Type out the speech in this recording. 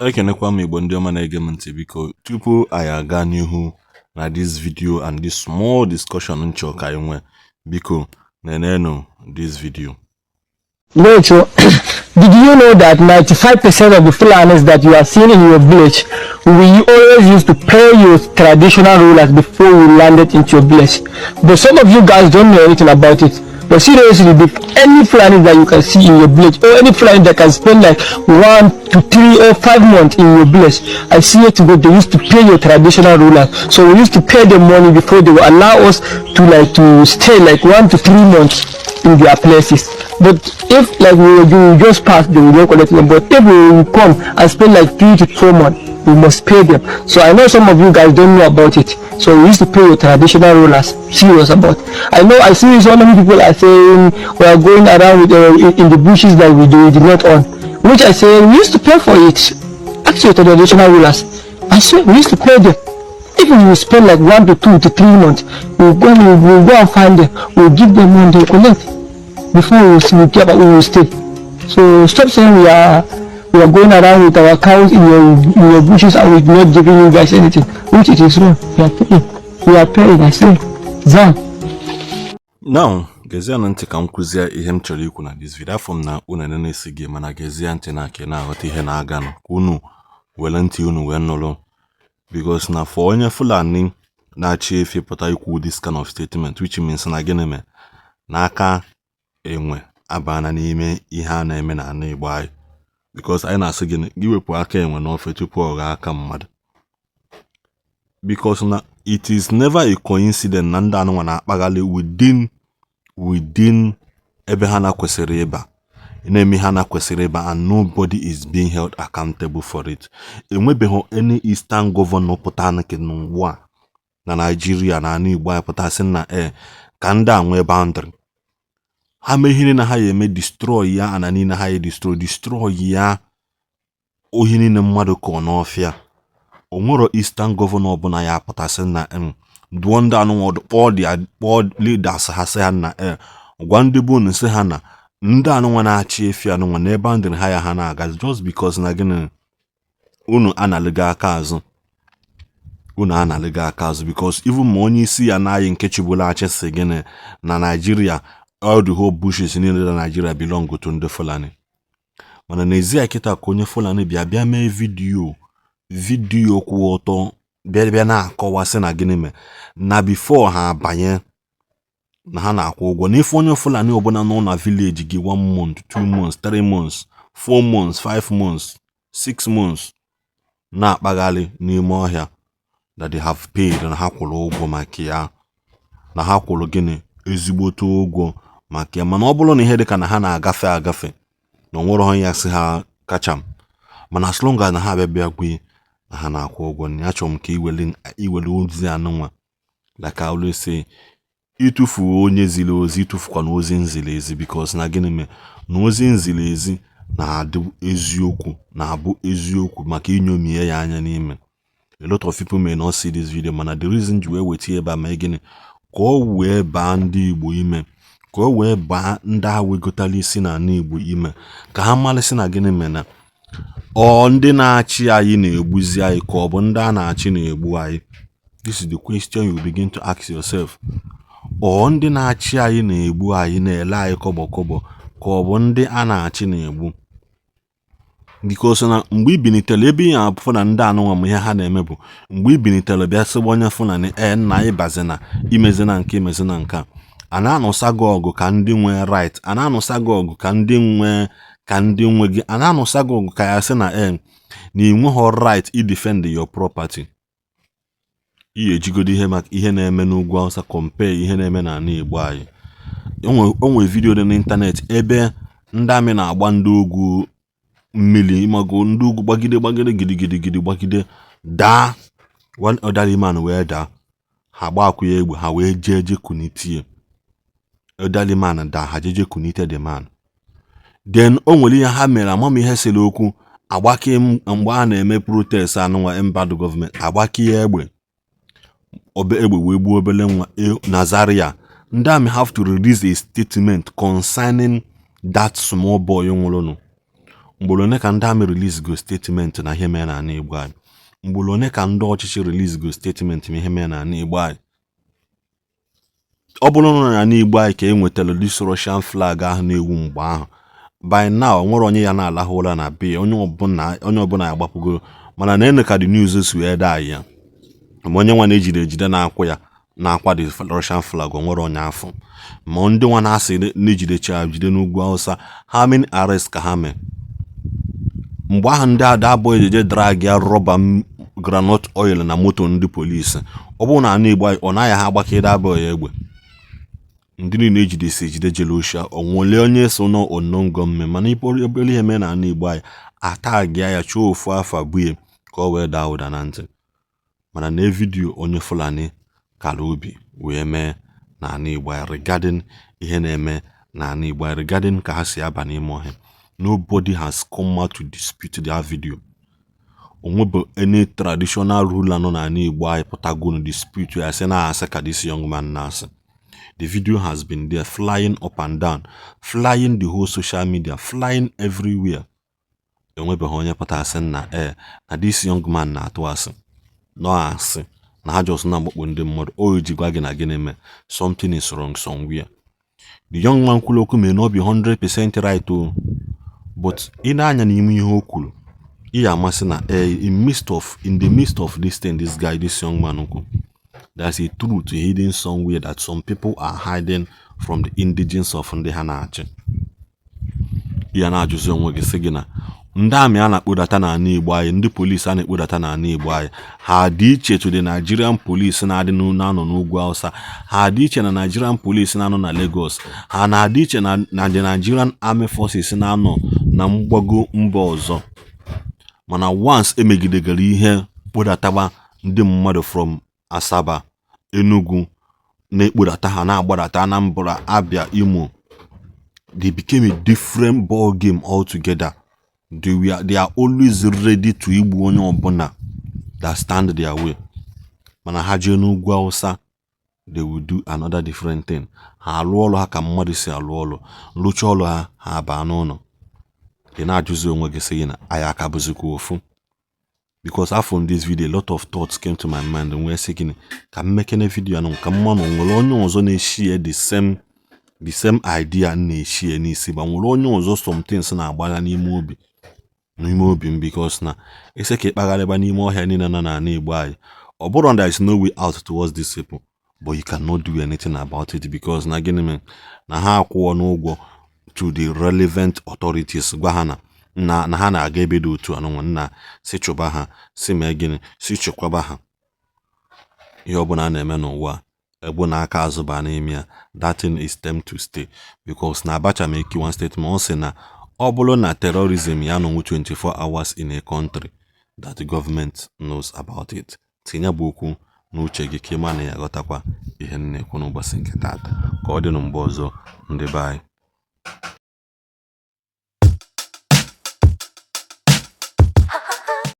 Ekenekwa m Igbo ndị ọma na-ege m ntị. Biko, tupu anyị aga n'ihu na this video and this small discussion nchọ ka anyị nwee, biko nenenu this video. Wait, so did you know that 95% of the Fulanis that you are seeing in your village, we always used to pay your traditional rulers before we landed into your village? But some of you guys don't know anything about it. But seriously, if any Fulani that you can see in your village, or any Fulani that can spend like 1 to 3 or 5 months in your village, I see it to go, they used to pay your traditional rulers. So we used to pay them money before they will allow us to like to stay like 1 to 3 months in their places. But if like we will just pass, they will not collect them. But if we will come and spend like 3 to 4 months, we must pay them. So I know some of you guys don't know about it. So we used to pay your traditional rulers. Serious about. I know I see so many people are saying we are going around with, in the bushes that we do we did not own. Which I say we used to pay for it. Actually, traditional rulers. I swear we used to pay them. Even we spend like 1 to 2 to 3 months, we will go and find them. We will give them money, they will collect before we will get back, we will stay. So stop saying we are going around with our cows in your bushes and we're not giving you guys anything, which it is wrong. We are paying. We are paying, I say. Zam. Now, gezianụ ntị ka m kụzie ihe m chọrọ ikwu na this video. Afọ m na unu na-esi gị, mana gezie ntị na ka ị na-aghọta ihe na-aganụ, ka unu were ntị unu wee nụrụ, because na for onye Fulani na-achị efi pụta ikwu this kind of statement, which means na gịnị mee n'aka enwe abana n'ime ihe a na-eme n'ala Igbo anyị, because anyị na-asị gịnị? Gị wepụ aka enwe n'ofe tupu ọ ghọọ aka mmadụ, because na it is never a coincidence na ndị anụnwa na-akpaghalị within ebe ha na kwesịrị ịba na-eme ha na kwesịrị ịba, and nobody is being held accountable for it. Enwebeghị any eastern governor pụta nke n'ụwa na Naijiria na ala Igbo anyị pụta sị na e ka ndị a nwee boundary ha mee ihe niile ha ya eme, destroy ya ana niile ha ya destroy ya, ohi niile mmadụ kọọ n'ọfịa. Onwero eastern governor ọbụla ya apụtasị na dụọ ndị anụnwa ọdụ, kpọọ dia kpọọ leaders ha, sị ha na e gwa ndị bụ unu, sị ha na ndị anụnwa na-achị efi anụnwa na ebe boundary ha ya ha na-aga, just because na gịnị? Unu analịga aka azụ, unu analịga aka azụ, because even ma onye isi ya na-ayị nke chịbụla achị sị gịnị na Nigeria, all the whole bushes niile na Nigeria belong to ndị Fulani. Mana n'ezie kịta ka onye Fulani bịa bịa mee video kwụ ọtọ, bịa bịa na-akọwa sị na gịnị mee na before ha abanye na ha na-akwụ ụgwọ n'ife. Onye Fulani ọbụla nọ na village gị one month, 2 months, 3 months, 4 months, 5 months, 6 months na-akpagharị n'ime ọhịa, that they have paid, na ha kwụrụ ụgwọ maka ya, na ha kwụrụ gịnị? Ezigbote ụgwọ maka ya. Mana ọ bụrụ na ihe dịka na ha na-agafe agafe na o nwere onye ya sị ha kacha m, mana as long as na ha abịa bịa gwe na ha na-akwụ ụgwọ ya, achọrọ m ka iwere ozi anụnwa. Like I always say, ịtụfuo onye ziri ozi, ịtụfukwana ozi nziri ezi, because na gịnị mee na ozi nziri ezi na-adị eziokwu, na-abụ eziokwu maka inyomie ya anya n'ime. A lot of people may not see this video, mana the reason ji wee weta ebe a ma gịnị? Ka ọ wee baa ndị Igbo ime, ka ọ wee baa ndị ahụ wegotala isi n'ala Igbo ime, ka ha malịsị na gịnị mere na ọ ndị na-achị anyị na-egbuzi anyị, ka ọ bụ ndị a na-achị na-egbu anyị. This is the question you begin to ask yourself. Ọ ndị na-achị anyị na-egbu anyị, na-ele anyị kọbọ kọbọ, ka ọ bụ ndị a na-achị na-egbu? Because na mgbe i bilitere ebe ị na-afụ na ndị anụnwa ma ihe ha na-eme bụ mgbe i bilitere bịa sịgba onye Fulani ee nna ịbazina imezina nke imezina nke a na-anụsa gị ọgụ ka ndị nwee right, a na-anụsa gị ọgụ ka ndị nwe gị, a na-anụsa gị ọgụ ka ya sị na ee na ị nweghọ right i defend your property. Ị ejigodo ihe maka ihe na-eme n'ugwu Awụsa compare ihe na-eme n'ala Igbo anyị. O nwere video dị n'ịntanetị ebe ndị amị na-agba ndị ugwu mmiri, ịmago ndị ugwu gbagide gbagide gidigidi gidi gbagide daa, one elderly man wee daa, ha gbakwu ya egbe, ha wee jee je kunitie elderly man daa, ha jeje kunite the man. Then o nwere ihe ha mere, amam ihe sere okwu agbake mgbe a na-eme protest anụnwa mbadụ gọọmenti agbake egbe obe egbe wee gbuo obele nwa na Zaria. Ndị army have to release a statement concerning that small boy nwụrụnụ. Mgboro one ka ndị army release go statement na ihe mee n'ala Igbo anyị? Mgboro one ka ndị ọchịchị release go statement na ihe mee n'ala Igbo anyị? Ọ bụrụ na n'ala Igbo anyị ka e nwetara this Russian flag ahụ na-ewu mgbe ahụ, by now nwere onye ya na-alahụ ụra na be onye ọbụla agbapụgoro. Mana na ene ka the news si wee daa ya, ma onye nwa na-ejide ejide na-akwụ ya na-akwa the Russian flag, o nwere onye afọ. Ma ndị nwa na-asị na-ejidecha jide n'ugwu Hausa, how many arrest ka ha mee mgbe ahụ? Ndị ada abụọ ejeje drag ya rọba groundnut oil na moto ndị polisi. Ọ bụrụ na ana Igbo anyị, ọ naghị ha agbakede abụọ ya egbe. Ndị niile ejidesi ejide jere oshia, onwere onye so nọ unknown gunmen. Mana obere ihe mee na ana Igbo anyị, atagịa ya, chụọ ofu afọ abụọ ka ọ wee daa ụda na ntị. Mana na video onye Fulani kara obi wee mee n'ala Igbo anyị regarding ihe na-eme n'ala Igbo anyị, regarding ka ha si aba n'ime ọhịa, nobody has come out to dispute that video. Onwebe any traditional ruler nọ n'ala Igbo anyị pụtagonu dispute ya, sị na-asị ka this young man na-asị? The video has been there, flying up and down, flying the whole social media, flying everywhere. Enwebeghị onye pụtara sị na ee, na this young man na-atụ asị, nọ asị na ha just na-agbakpo ndị mmadụ. O ji gwa gị na gịnị mee? Something is wrong somewhere. The young man kwuru okwu may not be 100% right o, but ị na-anya n'ime ihe o kwuru, ị ya amasị na ee, in the midst of this thing this guy, this young man kwu, there's a truth hidden somewhere that some people are hiding from the indigenes of ndị ha na-achị. Ya na-ajụzi onwe gị, sị gị na ndị army a na-akpọdata n'ala Igbo anyị, ndị polisi a na-ekpodata n'ala Igbo anyị, ha dị iche to the Nigerian police na-adị na-anọ n'ugwu Hausa? Ha dị iche na Nigerian police na-anọ na Lagos? Ha na-adị iche na the Nigerian Army Forces na-anọ na mgbago mba ọzọ? Mana once emegidegara ihe kpodataba ndị mmadụ from Asaba, Enugu, na-ekpodata ha, na-agbadata Anambra, Abia, Imo, they became a different ball game altogether. They are always ready to igbu onye ọbụla that stand their way. Mana ha jee n'ugwu Hausa, they will do another different thing. Ha alụ ọrụ ha ka mmadụ si alụ ọrụ, rụchaa ọrụ ha, ha baa n'ụlọ. Ị na-ajụzi onwe gị, sị gị na anyị aka bụzikwa ofu? Because after this video, a lot of thoughts came to my mind. Wee sị gịnị ka m mekene video anụ, ka mmanụ nwere onye ọzọ na-eshie the same idea m na-eshie n'isi, ma nwere onye ọzọ some things na-agbagha n'ime obi m. Because na ese ka ịkpagharịba n'ime ọhịa niile nọ n'ala Igbo anyị, ọ bụrụ there is no way out towards these people, but you cannot do anything about it, because na gịnị mere na ha akwụọ n'ụgwọ to the relevant authorities, gwa ha na ha na-aga ebe dị otu anụnwa, nna, si chụba ha, si mee gịnị, si chekwaba ha. Ihe ọbụla a na-eme n'ụwa, egbu na aka azụ baa n'ime ya, that thing is time to stay. Because na Abacha make one statement, ọ sị na ọ bụrụ na terrorism ya nọnwụ 24 hours in a country, that the government knows about it. Tinye bụ okwu n'uche gị ka ị ma na ya ghọtakwa ihe m na-ekwu n'ụbọchị nke taata. Ka ọ dị na mgbe ọzọ, ndị be anyị.